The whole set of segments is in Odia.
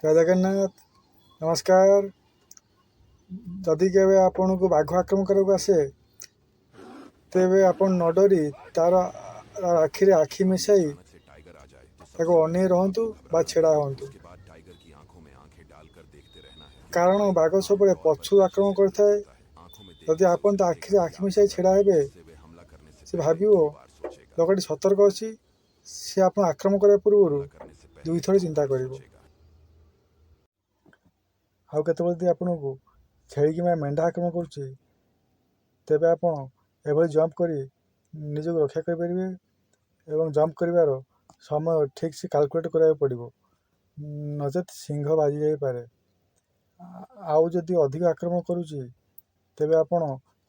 ଜୟ ଜଗନ୍ନାଥ, ନମସ୍କାର। ଯଦି କେବେ ଆପଣଙ୍କୁ ବାଘ ଆକ୍ରମଣ କରିବାକୁ ଆସେ, ତେବେ ଆପଣ ନ ଡରି ତାର ଆଖିରେ ଆଖି ମିଶାଇ ତାକୁ ଅନେଇ ରହନ୍ତୁ ବା ଛିଡ଼ା ହୁଅନ୍ତୁ, କାରଣ ବାଘ ସବୁବେଳେ ପଛରୁ ଆକ୍ରମଣ କରିଥାଏ। ଯଦି ଆପଣ ତା ଆଖିରେ ଆଖି ମିଶାଇ ଛିଡ଼ା ହେବେ, ସେ ଭାବିବ ଲୋକଟି ସତର୍କ ଅଛି। ସେ ଆପଣ ଆକ୍ରମଣ କରିବା ପୂର୍ବରୁ ଦୁଇଥର ଚିନ୍ତା କରିବ। ଆଉ କେତେବେଳେ ଯଦି ଆପଣଙ୍କୁ ଛେଳି କିମ୍ବା ମେଣ୍ଢା ଆକ୍ରମଣ କରୁଛି, ତେବେ ଆପଣ ଏଭଳି ଜମ୍ପ କରି ନିଜକୁ ରକ୍ଷା କରିପାରିବେ ଏବଂ ଜମ୍ପ କରିବାର ସମୟ ଠିକ୍ ସେ କାଲକୁଲେଟ୍ କରିବାକୁ ପଡ଼ିବ, ନଚେତ୍ ଶିଙ୍ଘ ବାଜି ଯାଇପାରେ। ଆଉ ଯଦି ଅଧିକ ଆକ୍ରମଣ କରୁଛି, ତେବେ ଆପଣ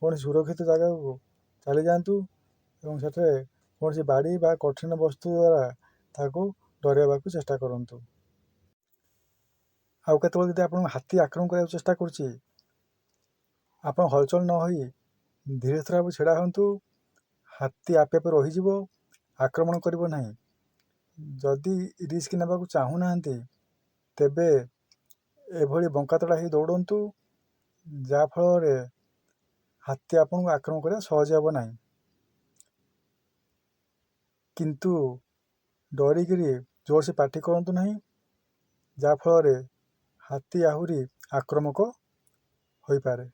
କୌଣସି ସୁରକ୍ଷିତ ଜାଗାକୁ ଚାଲିଯାଆନ୍ତୁ ଏବଂ ସେଠାରେ କୌଣସି ବାଡ଼ି ବା କଠିନ ବସ୍ତୁ ଦ୍ୱାରା ତାକୁ ଡରାଇବାକୁ ଚେଷ୍ଟା କରନ୍ତୁ। ଆଉ କେତେବେଳେ ଯଦି ଆପଣଙ୍କୁ ହାତୀ ଆକ୍ରମଣ କରିବାକୁ ଚେଷ୍ଟା କରୁଛି, ଆପଣ ହଲଚଲ ନ ହୋଇ ଧୀରେ ଧୀରେ ଭାବେ ଛିଡ଼ା ହୁଅନ୍ତୁ। ହାତୀ ଆପେ ଆପେ ରହିଯିବ, ଆକ୍ରମଣ କରିବ ନାହିଁ। ଯଦି ରିସ୍କ ନେବାକୁ ଚାହୁଁନାହାନ୍ତି, ତେବେ ଏଭଳି ବଙ୍କାତେଢ଼ା ହେଇ ଦୌଡ଼ନ୍ତୁ, ଯାହାଫଳରେ ହାତୀ ଆପଣଙ୍କୁ ଆକ୍ରମଣ କରିବା ସହଜ ହେବ ନାହିଁ। କିନ୍ତୁ ଡରିକିରି ଜୋରସେ ପାଟି କରନ୍ତୁ ନାହିଁ, ଯାହାଫଳରେ ହାତୀ ଆହୁରି ଆକ୍ରମକ ହୋଇପାରେ।